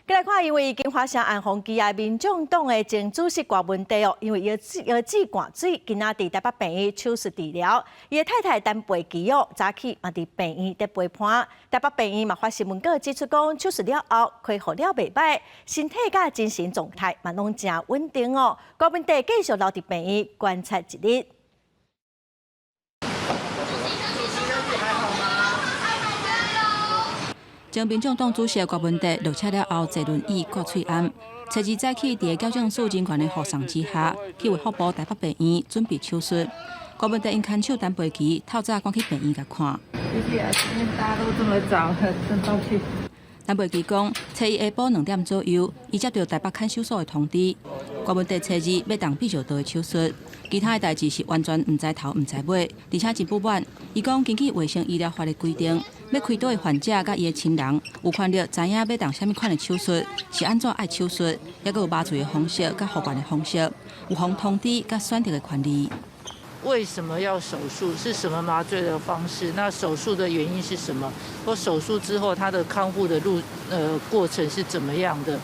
繼來看，因為已經發生按風機的民眾黨的前主席郭文帝哦，因為腰子灌水，今仔佇台北病院手術治療。伊的太太陳佩琪哦，早起嘛佇病院佇陪伴。台北病院嘛發新聞稿指出講，手術了後恢復了袂䆀，身體佮精神狀態嘛攏誠穩定哦。郭文帝繼續留佇病院觀察一日。主席身體還好嗎？前民眾黨主席郭文帝落車了後，坐輪椅掛喙罨。初二早起，佇矯正署人員的護送之下，去衛福部台北病院準備手術。郭文帝𪜶牽手陳佩琪，透早趕去病院共看。謝謝啊，今天大家都這麼早，真抱歉。陳佩琪講，初一下晡2點左右，伊接著台北看守所的通知，郭文帝初二欲動泌尿道的手術，其他的代誌是完全毋知頭毋知尾，而且真不滿。伊講，根據衛生醫療法的規定，欲開刀的患者佮伊的親人有權利知影欲動啥物款的手術，是按怎愛手術，猶閣有麻醉的方式佮復原的方式，有予通知佮選擇的權利。為什麼要手術？是什麼麻醉的方式？那手術的原因是什麼？或手術之後他的康復的路過程是怎麼樣的？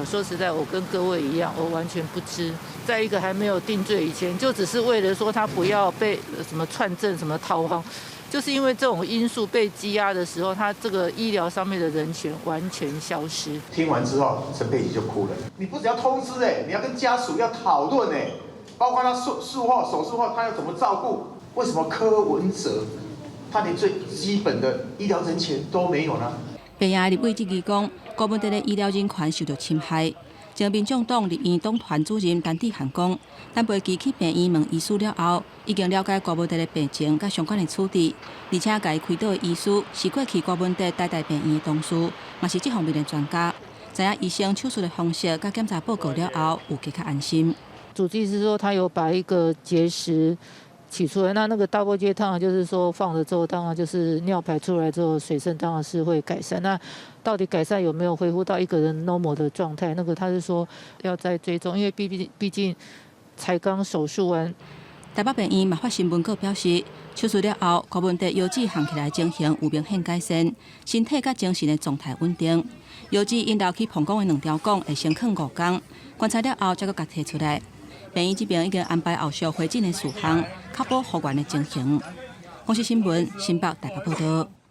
說實在，我跟各位一樣，我完全不知。在一個還沒有定罪以前，就只是為了說他不要被什麼串證、什麼逃亡，就是因為這種因素被羈押的時候，他這個醫療上面的人權完全消失。聽完之後，陳佩琪就哭了。你不只要通知哎，你要跟家屬要討論哎。包括他術後手術後，他要怎麼照顧？為什麼柯文哲他連最基本的醫療人權都沒有呢？病院立委質疑講，郭文帝的醫療人權受到侵害。前民眾黨立院黨團主任陳智菡講，陳佩琪去病院問醫師了後，已經了解郭文帝的病情佮相關的處置，而且共伊開刀的醫師是過去郭文帝台大病院的同事，嘛是這方面的專家，知影醫生手術的方式佮檢查報告了後，有加較安心。主治醫師說，他有把一個結石取出來，那個 double J 當然就是說放了之後，當然就是尿排出來之後，水分當然是會改善。那到底改善有沒有恢復到一個人 normal 的狀態？那個他是說要再追蹤，因為畢竟才剛手術完。台北病院嘛發新聞稿表示，手術了後，郭文帝腰子行起來情形有明顯改善，身體佮精神的狀態穩定。腰子𪜶留去膀胱的兩條管會先囥5工，觀察了後才閣共提出來。病院這邊已經安排後續回診的事項，確保復原的情形。公視新聞新北台北報道。